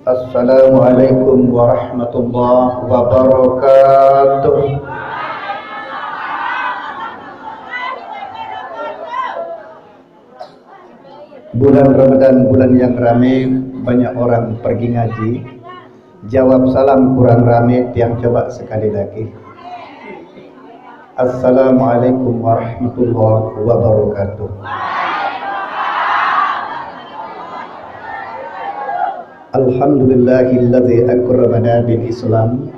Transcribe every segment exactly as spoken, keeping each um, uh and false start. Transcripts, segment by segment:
Assalamualaikum warahmatullahi wabarakatuh. Bulan Ramadan, bulan yang rame, banyak orang pergi ngaji. Jawab salam kurang rame, tiang coba sekali lagi. Assalamualaikum warahmatullahi wabarakatuh. Alhamdulillahilladzi akramana bil Islam,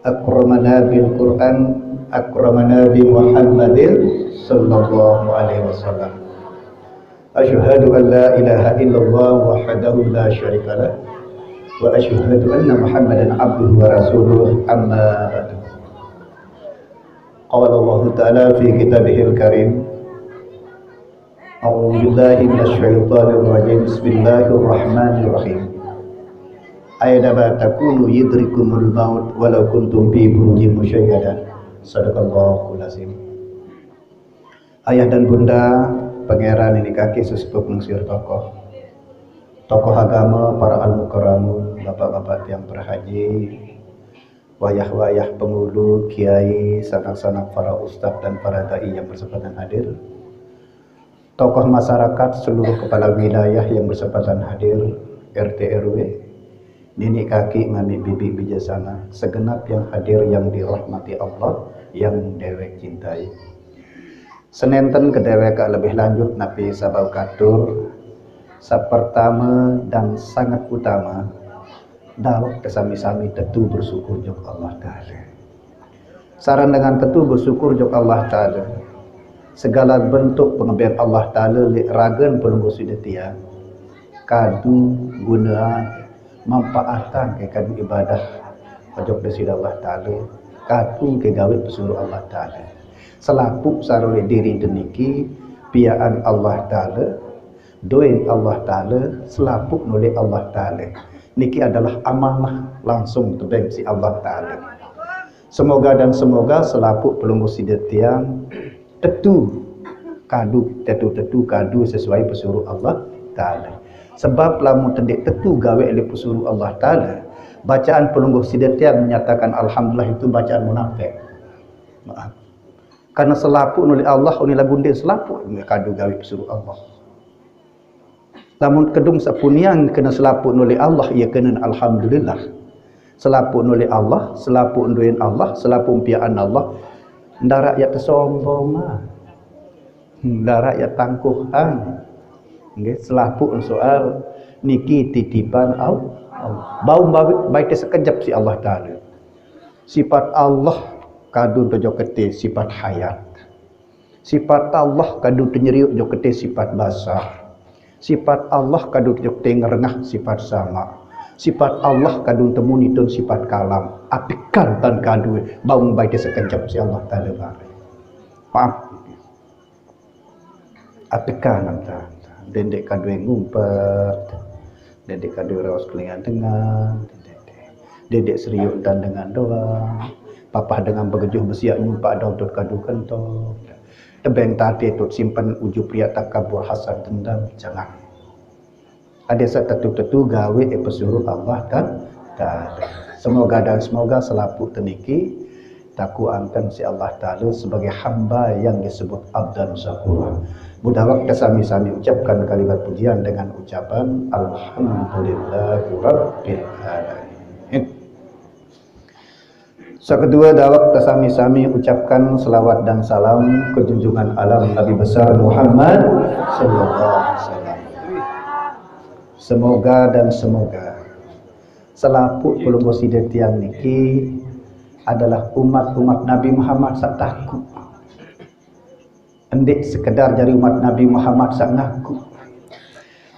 akramana bil Quran, akramana bi Muhammadin sallallahu alaihi wasallam. Asyhadu an la ilaha illallah wahdahu la syarikalah, wa asyhadu anna Muhammadan abduhu wa rasuluh, amma ba'du. Qala Allahu ta'ala fi kitabihil karim, a'udzu billahi minasy syaithanir rajim. Bismillahirrahmanirrahim. Aina ma takunu yudrikumul maut walau kuntum fi burujin musyayyadah. Sadaqallahul azim. Ayah dan bunda, pangeran, nini kaki, sesepuh, penungsir tokoh. Tokoh agama, para al-mukarramun, bapak-bapak tiang berhaji, wayah-wayah pengulu, kiai, sanak-sanak para ustadz dan para dai yang berkesempatan hadir. Tokoh masyarakat, seluruh kepala wilayah yang berkesempatan hadir, R T R W, nini kaki, mami bibi bijaksana, segenap yang hadir yang dirahmati Allah, yang dewek cintai. Senenten ke dewek lebih lanjut napi sabau katur, sapertama dan sangat utama, dawek tesami-sami tetu bersyukur jok Allah Ta'ala. Saran dengan tetu bersyukur jok Allah Ta'ala, segala bentuk pengeben Allah Ta'ala leq ragen pelungguh side tiang, kadu guneang, manfaatang ke kadu ibadah ojok Deside Allah Ta'ala, kadu ke gawe pesuruh Allah Ta'ala. Selapuq saro leq diri deniki, piaqan Allah Ta'ala, doen Allah Ta'ala, selapuq nulek Allah Ta'ala. Niki adalah amanah langsung tebeng siq Allah Ta'ala. Semoga dan semoga selapuq pelungguh side tiang tetu kadu, tetu-tetu kadu sesuai pesuruh Allah Ta'ala. Sebab lamun tendeq tetu gawe leq pesuruh Allah Ta'ala, bacaan pelungguh side tiang menyatakan alhamdulillah itu bacaan munafik. Maaf. Karena selapuq nulek Allah, uni laguq ndeq selapuq kadu gawe pesuruh Allah. Lamun kedung sepuniang kena selapuq nulek Allah, ie kenen alhamdulillah. Selapuq nulek Allah, selapuq ndoen Allah, selapuq mpiaqan Allah, ndaraq yaq tesombongan. Ndaraq yaq tangkuhan. Nggih, selapuq soal niki titipan Al-, Allah. Bau baite sekejep siq Allah Ta'ala. Sifat Allah kadu ojok kete sifat hayat. Sifat Allah kadu tenyeriuq ojok kete sifat basar. Sifat Allah kadu ojok kete ngerengah sifat sama. Sifat Allah kadu temuni tun sifat kalam. Apikan tan kadu bau baite sekejep siq Allah Ta'ala bare. Maaf. Apikan tan. Dendeq kadu ngumpet. Dendeq kadu raos kelingan dengan. Dendeq seriuq entan dengan doang. Papah dengan begejuh besiaq nyumpaq doang tut kadu kentok. Tebeng tate tut simpen ujub riaq takabur hasad dendam. Jangan. Adeq saq tetu-tetu gawe pesuruh Allah Ta-, Ta'ala. Semoga dan semoga selapuq teniki takuangken siq Allah Ta'ala sebagai hamba yang disebut abdan syakura. Mudawek tesami-sami ucapkan kalimat pujian dengan ucapan alhamdulillahirabbil alamin. Sekedue dawek tesami-sami ucapkan selawat dan salam ke junjungan alam Nabi besar Muhammad sallallahu alaihi wasallam. Semoga dan semoga selapuq pelungguh side tiang niki adalah umat-umat Nabi Muhammad saq takuq. Ndeq sekedar jari umat Nabi Muhammad saq ngaku.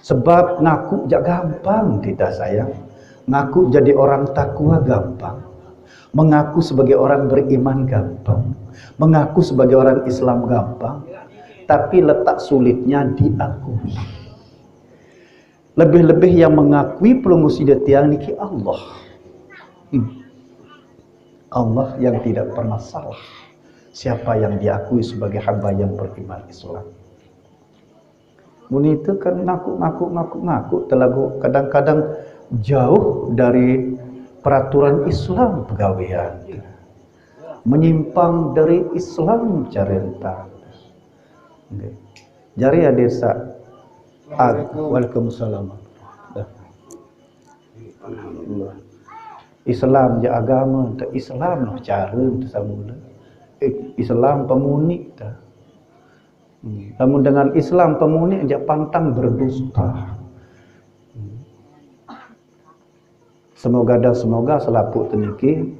Sebab ngaku jaq gampang, titah sayang. Ngaku jadi orang takwa gampang. Mengaku sebagai orang beriman gampang. Mengaku sebagai orang Islam gampang. Tapi letak sulitnya diakui. Lebih-lebih yang mengakui pelungguh side tiang niki Allah. Hmm. Allah yang tidak pernah salah. Siapa yang diakui sebagai hamba yang beriman Islam? Mun ite kan ngaku, ngaku, ngaku, ngaku, telagu kadang-kadang Jauh dari peraturan Islam pegawean. Menyimpang dari Islam carenta. Nggih. Jari ade sa-, ag-, Assalamualaikum. Waalaikumsalam. Dah. Alhamdulillah. Islam ja agama, ente Islam noh cara ente samula. Eh, Islam pemuni ta. Hmm. Lamun dengan Islam pemuni ja pantang berdusta. Hmm. Semoga dan semoga selapuq teniki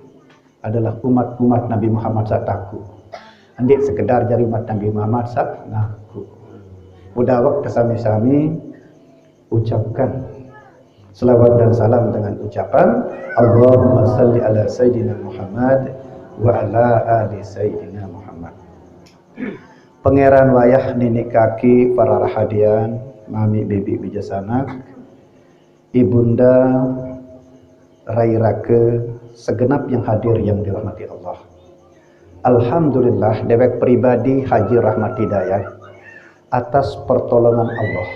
adalah umat-umat Nabi Muhammad saq taku. Ndeq sekedar jari umat Nabi Muhammad saq ngaku. Udawek tesami-sami ucapkan selawat dan salam dengan ucapan, "Allahumma salli ala Sayyidina Muhammad wa ala ali Sayyidina Muhammad." Pangeran wayah, niniq kaki, para rahadian, mamiq bibiq bijaksana, ibunda, rai raka, segenap yang hadir yang dirahmati Allah. Alhamdulillah, dewek pribadi Haji Rahmat Hidayat, atas pertolongan Allah,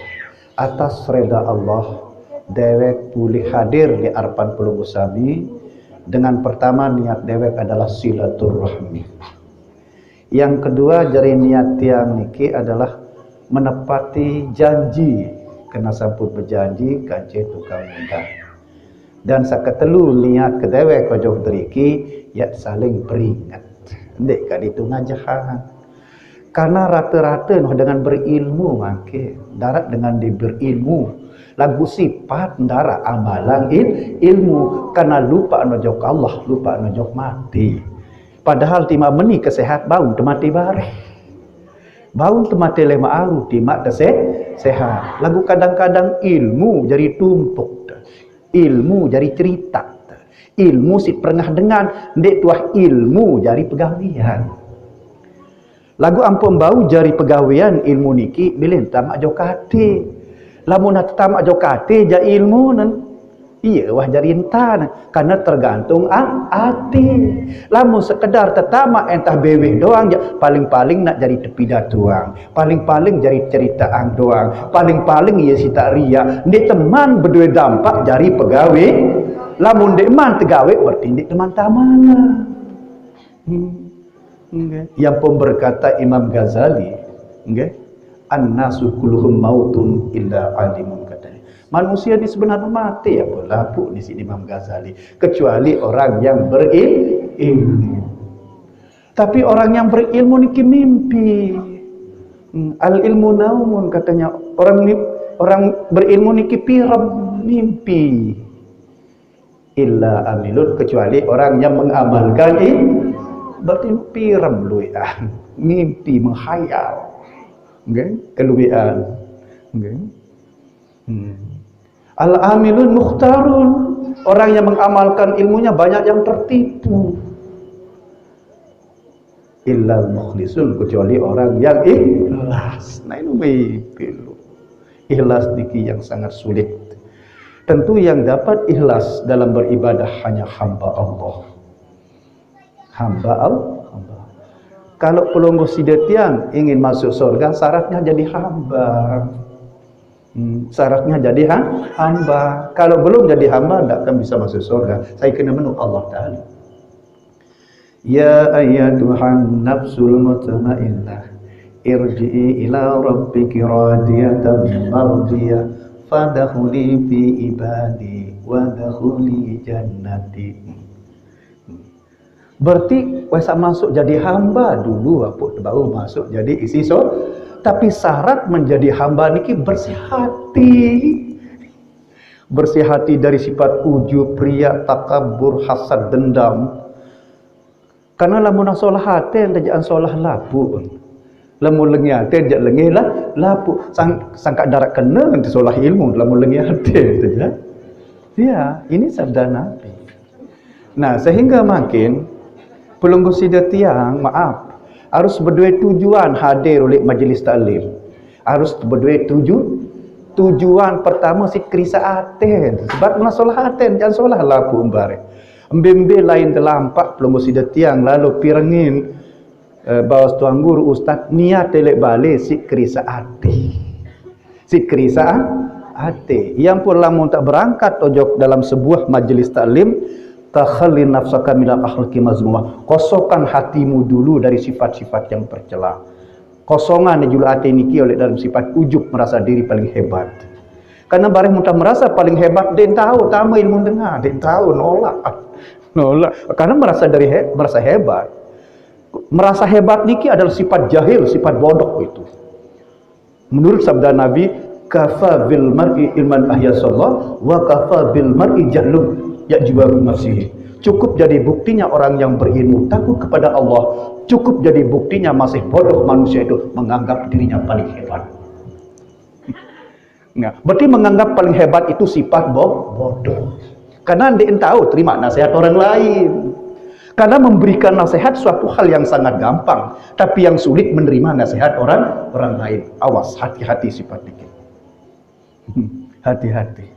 atas reda Allah, dewek polih hadir di arepan pelungguh sami. Dengan pertama, niat dewek adalah silaturahmi. Yang kedua, jari niat tiang niki adalah menepati janji, kena sampun bejanji kance tukang undang. Dan saq ketelu, niat ke dewek ojok driki, ya saling beringet. Ndeq kadi tu ngajahang. Karena rata-rata noh dengan berilmu mangke, ndaraq dengan ndeq berilmu. Laguq sipat ndaraq amalang il-, ilmu, karena lupaq nojok Allah, lupaq nojok mati. Padahal timaq meni kesehat baun temate bareh. Baun temate lemaq aru timaq tese-, sehat. Laguq kadang-kadang ilmu jari tumpuk. Ilmu jari cerita. Ilmu siq perengah dengan, ndeq tuah ilmu jari pegawean. Laguq ampun bau jari pegawean ilmu niki, bilih tetamaq jok ate. Lamun tetamaq jok ate jaq ilmu nen, ie wah jari entan, karena tergantung a-, ate. Lamun sekedar tetamaq entah beweh doang jaq, paling-paling nak jari tepidatoang, paling-paling jari ceritaang doang, paling-paling ie sitaq riak, ndeq teman bedoe dampak jari pegawe. Lamun ndeq man tegawe, berarti ndeq teman tamana. Hmm. Nggih. Yang pun berkata Imam Ghazali, nggih, "An-nasu kulluhum mautun illa alimun," katanya. Manusia ni sebenarnya mati, apa lapuq ni siq Imam Ghazali, kecuali orang yang berilmu. Tapi orang yang berilmu niki mimpi. Hmm, "Al ilmu naumun," katanya. Orang ni-, orang berilmu niki pirem, mimpi. "Illa amilun," kecuali orang yang mengamalkan ini. Berarti pirem lueqan. Mimpi, menghayal. Nggih, kelueqan. Nggih. Hmm. "Al amilun mukhtarun." Orang yang mengamalkan ilmunya banyak yang tertipu. "Illal mukhlisun," kecuali orang yang ikhlas. Nah, ini pilu. Ikhlas niki yang sangat sulit. Tentu yang dapat ikhlas dalam beribadah hanya hamba Allah. Hamba Allah. Hamba. Kalau pelungguh side tiang ingin masuk surga, syaratnya jadi hamba. Hmm, syaratnya jadi ha-, hamba. Kalau belum jadi hamba, tidak akan bisa masuk surga. Saya kena menurut Allah Ta'ala. "Ya ayyatuhan nafsul mutmainnah, irji'i ila rabbiki radiyatan mardiyah, fadkhuli fi ibadi, wadkhuli jannati." Berarti wah saq masuk jadi hamba dulu, apuq baru masuk jadi isi sur-, tapi syarat menjadi hamba niki bersih hati. Bersih hati dari sifat ujub, riak, takabur, hasad, dendam. Karena lamun solah ate, ente jaq solah lapuq. Lamun lengeh ate, jaq lengeh lah, lapuq. Sang-, sangkaq ndaraq kene ente solah ilmu, lamun lengeh ate ente jaq. Ya, ini sabda Nabi. Nah, sehingga mangkin pelungguh side tiang, maaf, harus bedoe tujuan hadir uleq majelis taklim. Harus bedoe tuju-, tujuan pertame siq kerisaq ate. Sebab masolah ate, jangan solah lapuq bareh. Embe-embe lain telampaq pelungguh side tiang lalo pirengin, eh, baos tuan guru, ustaz, niat leq bale siq kerisaq ate. Siq kerisaq Ate, yang pun lamun tak berangkat ojok dalam sebuah majelis taklim, takhalli nafsaka minal akhlaqi mazmumah. Kosongkan hatimu dulu dari sifat-sifat yang tercela. Kosongan julu ate niki oleh dalam sifat ujub, merasa diri paling hebat. Karena bareh mun tak merasa paling hebat, den tahu tama ilmu tengah, den tahu nolak. Nolak karena merasa dari he, merasa hebat. Merasa hebat niki adalah sifat jahil, sifat bodoh itu. Menurut sabda Nabi, kafa bil mar'i ilman ahyasallah wa kafa bil mar'i jahlun ya'jubaru nafsihi. Cukup jadi buktinya orang yang berilmu takut kepada Allah, cukup jadi buktinya masih bodoh manusia itu menganggap dirinya paling hebat. Nah, berarti menganggap paling hebat itu sifat bo bodoh. Karena dia tahu terima nasihat orang lain. Karena memberikan nasihat suatu hal yang sangat gampang, tapi yang sulit menerima nasihat orang orang lain. Awas, hati-hati sifat dikit. Hati-hati.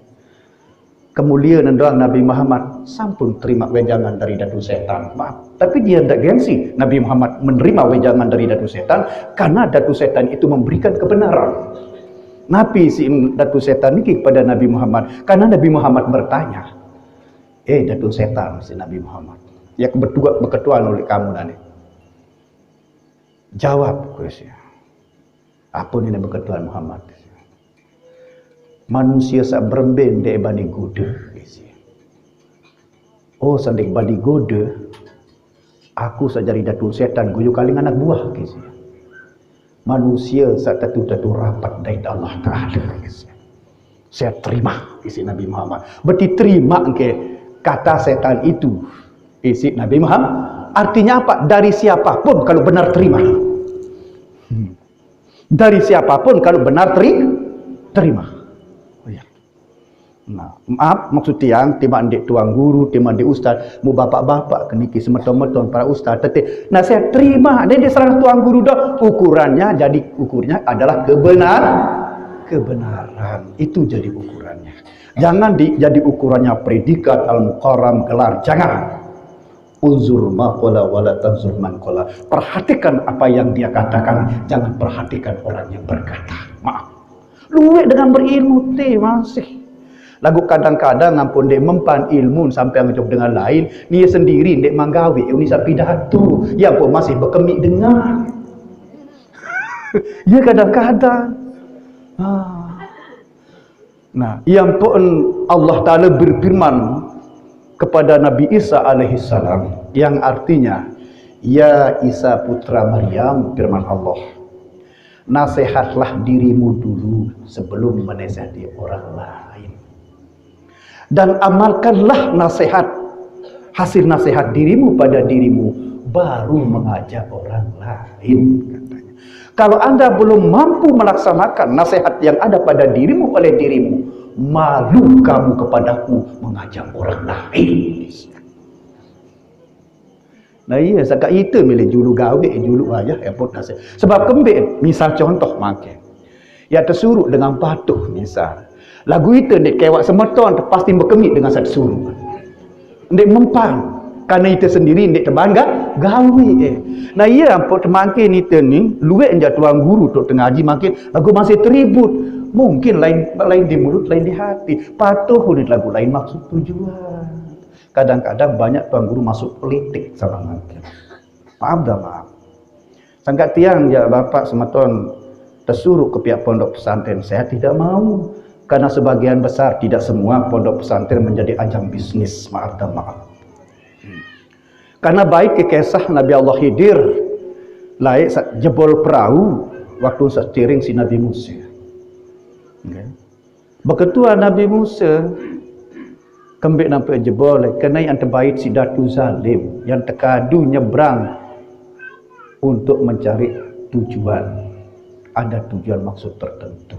Kemuliaan doang Nabi Muhammad sampun terima wejangan dari Datu Setan. Maaf, tapi dia tidak gengsi. Nabi Muhammad menerima wejangan dari Datu Setan karena Datu Setan itu memberikan kebenaran. Nabi si Datu Setan ini kepada Nabi Muhammad karena Nabi Muhammad bertanya, eh, Datu Setan, si Nabi Muhammad, ya kebetulan beketuan oleh kamu nanti. Jawab, kuisnya. Apa ini beketuan Muhammad? Manusia sak berembe dek bani gude. Oh, sandek bani gude, aku sak jari Datu Setan guyu kaling anak buah. Manusia sak tatu-tatu rapat dari Allah Ta'ala. Saya terima isi Nabi Muhammad. Berarti terima ke kata setan itu. Isi Nabi Muhammad. Artinya apa? Dari siapapun kalau benar terima. Hmm. Dari siapapun kalau benar teri terima. Oh, ya. Nah, maaf, maksud tiang, timbang dek tuan guru, timbang dek ustaz, mu bapak-bapak keniki semeton-meton para ustaz, tete. Nah, saya terima, dia diserang tuan guru dah. Ukurannya, jadi ukurnya adalah kebenar, kebenaran. Itu jadi ukurannya. Jangan di, jadi ukurannya predikat, al-mukarram, gelar. Jangan. Unzur ma qala wa la tanzur man qala. Perhatikan apa yang dia katakan, jangan perhatikan orang yang berkata. Maaf. Luwek dengan berilmu te masih. Lagu kadang-kadang ampun dek mempan ilmu sampai ngejok dengan lain, ni sendiri dek manggawi, ni sapi datu, ya ampun masih berkemik dengar. Ya kadang-kadang. Ah. Nah, yang pun Allah Ta'ala berfirman kepada Nabi Isa alaihissalam, yang artinya, ya Isa putra Maryam, firman Allah, nasihatlah dirimu dulu sebelum menasihati orang lain. Dan amalkanlah nasihat, hasil nasihat dirimu pada dirimu, baru mengajak orang lain. Kalau Anda belum mampu melaksanakan nasihat yang ada pada dirimu oleh dirimu, malu kamu kepadaku mengajak orang lain. Nah iya, saka ite milih julu gawe, julu wayah, ampun nasihat. Sebab kembik, misal contoh makin. Ya tersuruh dengan patuh misal. Lagu ite dek kewak semeton, pasti berkemik dengan satu suruh. Dek mempan. Karena ite sendiri dek terbangga, gawe. Eh. Nah iya, ampun temangkin ite ni, luwek enjak tuan guru tu tengah haji makin, lagu masih teribut. Mungkin lain lain di mulut, lain di hati. Patuh ni lagu lain maksud tujuan. Kadang-kadang banyak tuan guru masuk politik sama makin. Maaf dah maaf. Sangka tiang ya bapak semeton tersuruh ke pihak pondok pesantren. Saya tidak mau. Karena sebagian besar, tidak semua pondok pesantren menjadi ajang bisnis. Maaf dah maaf. Karena baik ke kisah Nabi Allah Khidir, laik jebol perahu waktu setiring si Nabi Musa. Okay. Beketua Nabi Musa, kembik nampak jebol, kena yang terbaik si Datu Zalim, yang terkadu nyebrang untuk mencari tujuan. Ada tujuan maksud tertentu.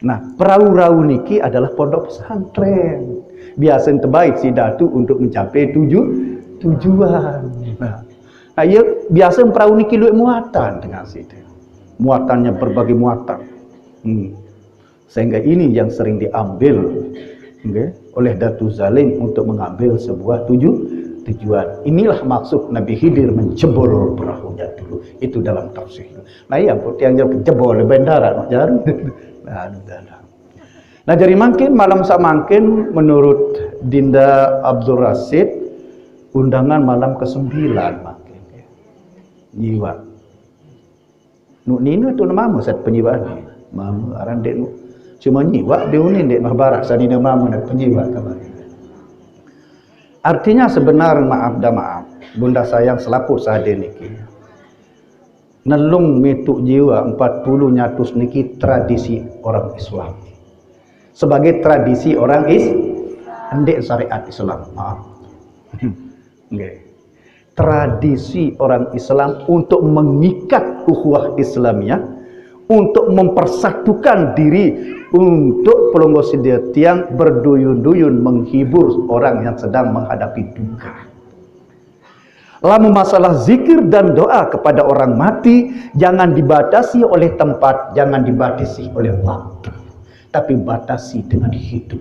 Nah, perahu-rahu niki adalah pondok pesantren. Biasa yang terbaik si Datu untuk mencapai tuju, tujuan. Nah, nah, ia biasa perahu niki luwek muatan dengan situ. Muatannya berbagai muatan. Hmm. Sehingga ini yang sering diambil, okay, oleh Datu Zalim untuk mengambil sebuah tuju, tujuan. Inilah maksud Nabi Khidir menjebol perahunya dulu. Itu dalam tafsir. Nah, iya, putih yang jebol bandara, nak jarum. Nah, anu dah. Nah, jadi mangkin malam samangkin menurut Dinda Abdul Rasid, undangan malam kesembilan mangkin. Nyiwak. Nuk nina tu nama mama sat penyiwak ni. Mama aran dek nuk. Cuma nyiwak dia unin dek mah barak sanina mama nak penyiwak kamari. Artinya sebenar, maaf dah maaf. Bunda sayang selaput sahaja niki. Nelung mituk jiwa empat puluh nyatus niki tradisi orang Islam. Sebagai tradisi orang Is-, ndek syariat Islam. Maaf. Nggih. Tradisi orang Islam untuk mengikat ukhuwah Islamiyah, untuk mempersatukan diri, untuk pelungguh sedia tiang berduyun-duyun menghibur orang yang sedang menghadapi duka. Lamun masalah zikir dan doa kepada orang mati, jangan dibatasi oleh tempat, jangan dibatasi oleh waktu, tapi batasi dengan hidup.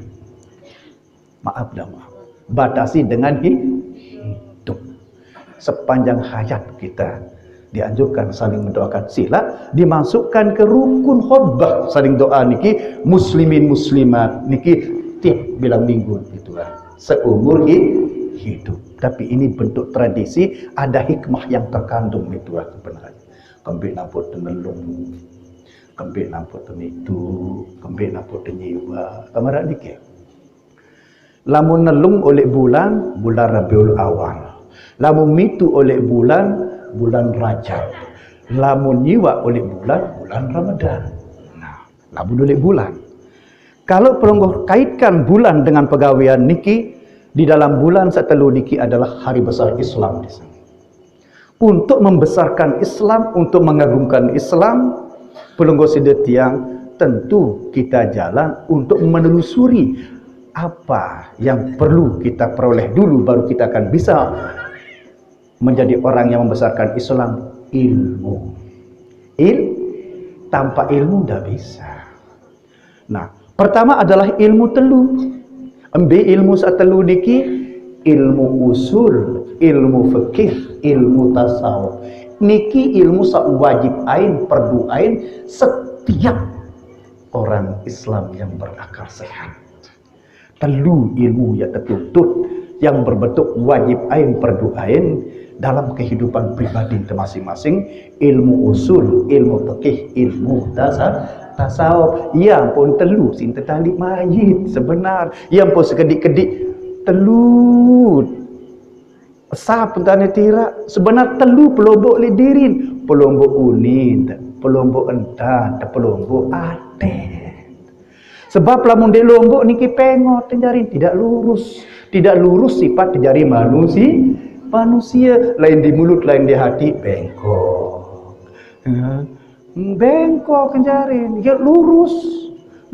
Maaf dah maaf. Batasi dengan hi-, hidup. Sepanjang hayat kita dianjurkan saling mendoakan, sila dimasukkan ke rukun khutbah saling doa niki, muslimin muslimat niki tiap bilang minggu itu lah. Seumur hi-, hidup. Tapi ini bentuk tradisi, ada hikmah yang terkandung itu lah sebenarnya. Kembik nampuk tenelung, kembik nampuk tenitu, kembik nampuk tenyiwa. Kamera niki. Lamun nelung oleh bulan, bulan Rabiul Awal. Lamun mitu oleh bulan, bulan Rajab. Lamun nyiwak oleh bulan, bulan Ramadan. Nah, lamun oleh bulan. Kalau pelungguh kaitkan bulan dengan pegawaian niki, di dalam bulan satelu niki adalah hari besar Islam di sana. Untuk membesarkan Islam, untuk mengagungkan Islam, pelungguh sedia tiang, tentu kita jalan untuk menelusuri apa yang perlu kita peroleh dulu, baru kita akan bisa menjadi orang yang membesarkan Islam. Ilmu. Il-, tanpa ilmu ndak bisa. Nah, pertama adalah ilmu telu. Embe ilmu satelu niki? Ilmu usul, ilmu fikih, ilmu tasawuf. Niki ilmu sak wajib ain, perdu ain setiap orang Islam yang berakal sehat. Telu ilmu yang tertuntut, yang berbentuk wajib ain, perdu ain dalam kehidupan pribadi kita masing-masing. Ilmu usul, ilmu fikih, ilmu tasa-, tasawuf. Ya ampun, telu sinta tali mayit sebenar. Ya ampun, sekedik-kedik telu. Sap entane tira, sebenar telu pelombok lidirin. Pelombok unin, pelombok entan, pelombok ate. Sebab lamun dek lombok niki pengot tenjarin, tidak lurus. Tidak lurus sifat tenjari manusia. Manusia lain di mulut, lain di hati, bengkok. Ya. Bengkok kenjarin, ya lurus,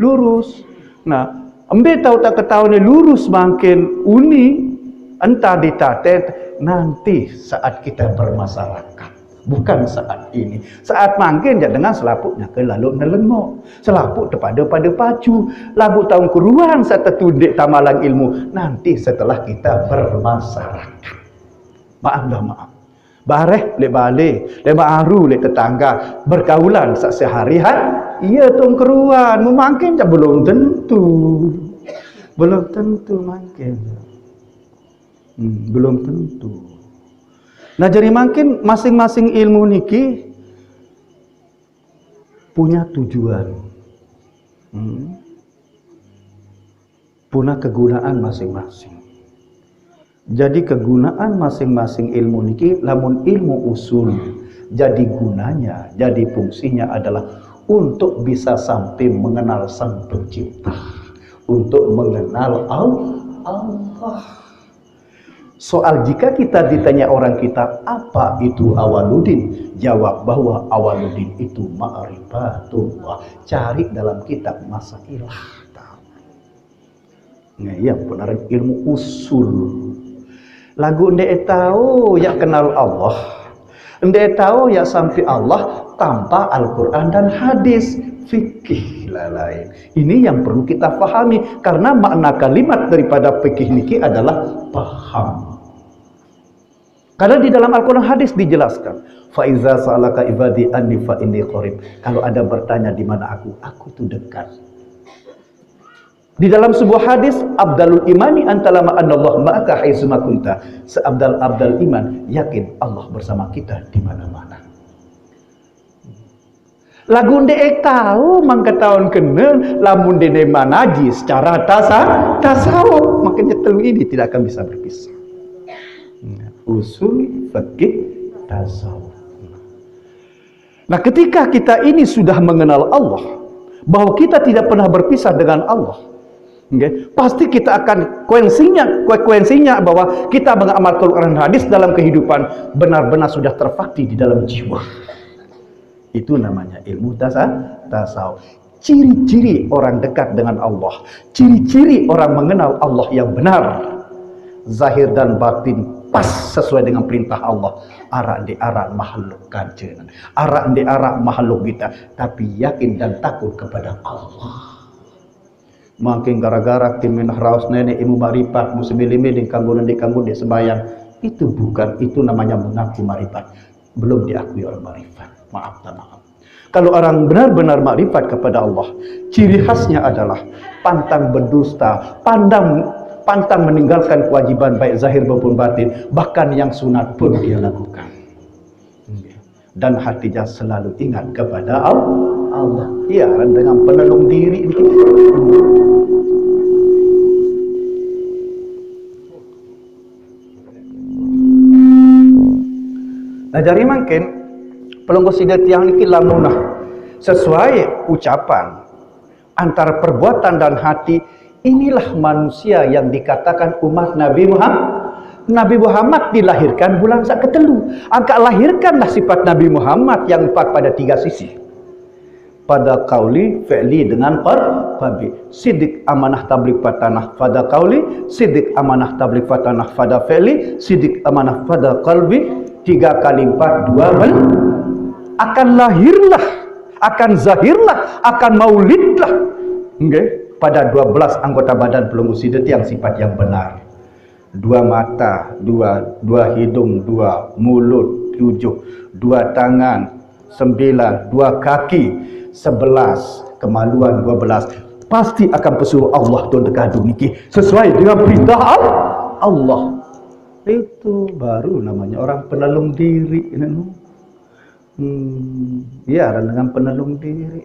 lurus. Nah, embe tahu tak ketahuan lurus makin uni, entah ditatet nanti saat kita bermasyarakat. Bukan saat ini. Saat mangkin ya dengan selaputnya ke lalu nelengok. Selaput tepada pada pacu. Lagu tahun keruan saat tertundik tamalan ilmu. Nanti setelah kita bermasyarakat. Maaf dah maaf. Bareh lek bale, lek maaru lek tetangga, bergaulan sak sehari-hari. Iya tong keruan, memangkin ya belum tentu. Belum tentu mangkin. Hmm, belum tentu. Nah, jadi mangkin masing-masing ilmu niki punya tujuan. Hmm. Punya kegunaan masing-masing. Jadi kegunaan masing-masing ilmu niki, lamun ilmu usul, jadi gunanya, jadi fungsinya adalah untuk bisa sampai mengenal Sang Pencipta, untuk mengenal Al-, Allah. Soal jika kita ditanya orang kita, "Apa itu Awaludin?" Jawab bahwa Awaludin itu ma'rifatullah. Cari dalam kitab Masailah. Nah, iya benar ilmu usul. Lagu ndek tahu ya kenal Allah. Ndek tahu ya sampai Allah tanpa Al-Quran dan hadis. Fikih lah lain. Ini yang perlu kita pahami. Karena makna kalimat daripada fikih niki adalah paham. Karena di dalam Al-Quran hadis dijelaskan, "Fa iza sa'alaka ibadi anni fa inni qarib." Kalau ada bertanya di mana aku, aku tuh dekat. Di dalam sebuah hadis, "Abdalul imani antala ma anallah ma'aka haitsuma kunta." Seabdal-abdal iman, yakin Allah bersama kita di mana-mana. Lagu ndeq tao mangketaon kene lamun dene manaji secara tasa-, tasawuf. Makanya telu ini tidak akan bisa berpisah. Usul, fikih, tasawuf. Nah, ketika kita ini sudah mengenal Allah, bahwa kita tidak pernah berpisah dengan Allah, nggih, pasti kita akan kuensinya, kuensinya bahwa kita mengamalkan Al-Quran dan hadis dalam kehidupan benar-benar sudah terfakti di dalam jiwa. Itu namanya ilmu tasa-, tasawuf. Ciri-ciri orang dekat dengan Allah, ciri-ciri orang mengenal Allah yang benar, zahir dan batin pas sesuai dengan perintah Allah. Araq ndeq araq makhluk kancen, araq ndeq araq makhluk kita, tapi yakin dan takut kepada Allah. Mangkin gara-gara timenah raos neneq ilmu makrifat, mu semele-mele kanggo ndeq, kanggo ndeq sembahyang, itu bukan, itu namanya mengaku makrifat, belum diakui orang makrifat. Maaf, tak maaf. Kalau orang benar-benar makrifat kepada Allah, ciri khasnya adalah pantang berdusta, pantang, pantang meninggalkan kewajiban baik zahir maupun batin, bahkan yang sunat pun dia lakukan. Dan hatinya selalu ingat kepada Al-, Allah. Iya, dengan penelung diri. Nah, jari mangkin, pelungguh side tiang niki lamunah sesuai ucapan antara perbuatan dan hati, inilah manusia yang dikatakan umat Nabi Muhammad. Nabi Muhammad dilahirkan bulan sak ketelu. Angkat lahirkanlah sifat Nabi Muhammad yang empat pada tiga sisi. Pada kauli, fi'li, dengan qal-, qalbi. Sidik amanah tablik fatanah pada kauli, sidik amanah tablik fatanah pada fi'li, sidik amanah pada qalbi, tiga kali empat, dua bel-, akan lahirlah, akan zahirlah, akan maulidlah. Nggih, pada dua belas anggota badan pelungguh side tiang sifat yang benar. Dua mata, dua, dua hidung, dua mulut, tujuh, dua tangan, sembilan, dua kaki, sebelas, kemaluan, dua belas. Pasti akan pesuruh Allah tuan tekadu niki sesuai dengan perintah Al-, Allah. Itu baru namanya orang penelung diri. Hmm, ya, dengan penelung diri.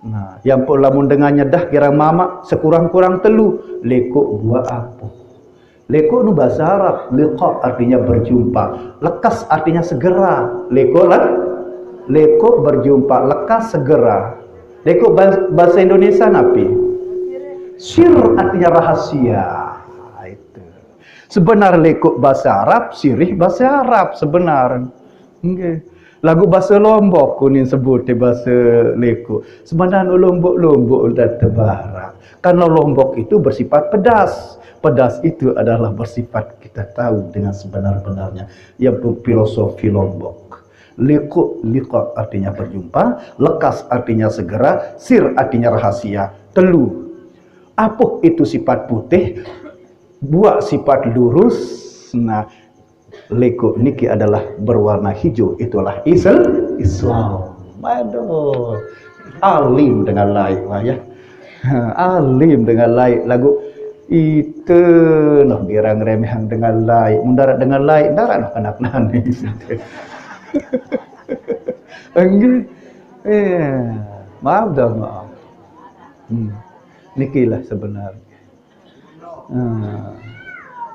Nah, yang pun lamun dengan nyedah kira mamak sekurang-kurang telu, lekuk buah apuh. Lekuk nu bahasa Arab, liqa artinya berjumpa, lekas artinya segera. Lekuk lah, lekuk berjumpa, lekas segera. Lekuk bahasa Indonesia napi? Sir artinya rahasia. Nah, itu. Sebenar lekuk bahasa Arab, sirih bahasa Arab sebenar. Nggih. Lagu bahasa Lombok kuning sebut di bahasa lekuk. Sebenarnya Lombok-Lombok udah tebarak. Karena Lombok itu bersifat pedas. Pedas itu adalah bersifat kita tahu dengan sebenar-benarnya. Yang filosofi Lombok. Lekuk, liqa artinya berjumpa, lekas artinya segera, sir artinya rahasia. Telu. Apuh itu sifat putih, buak sifat lurus. Nah, lekuk niki adalah berwarna hijau, itulah Isl-, Islam. Aduh, alim dengan laik, wah, ya. Alim dengan laik, lagu ite noh girang remehang dengan laik. Mun darat dengan laik, darat noh kanak nangis. Enggih. Eh, maaf dah, maaf. Hmm. Nikilah sebenar. Hmm.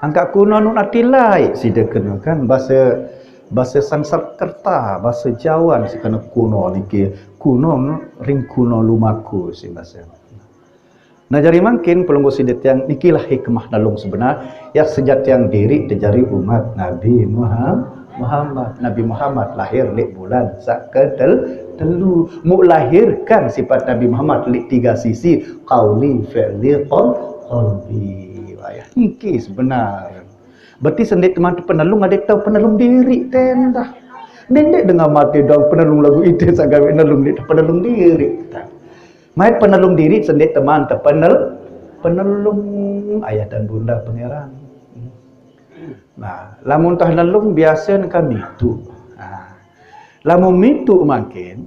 Angkat kuno nun ati laik side kena kan bahasa, bahasa Sanskerta, bahasa Jawa ni sekena kuno niki. Kuno nun ring kuno lumaku sih bahasa. Nah, jari mangkin pelungguh side tiang nikilah hikmah nalung sebenar, ya sejatiang diri tejari umat Nabi Muha-, Muhammad. Nabi Muhammad lahir leq bulan sak ketel-, telu. Muk lahirkan sifat Nabi Muhammad leq tiga sisi, qauli, fi'li, qal-, qalbi. Wayah niki sebenar. Berarti sendeq teman penelung adeq tau penelung diri tendah. Ndeq dengan mate doang penelung lagu ite saq gawe nelung, ndeq penelung diri. Mai penelung diri sendeq teman tepenel-, penelung ayah dan bunda pangeran. Nah, lamun tah nelung biase nengkan mitu. Nah, lamun mitu mangkin,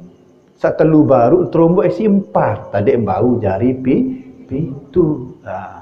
saq telu baruq terombok isiq empat, tadi bau jari pi-, Itu, ah,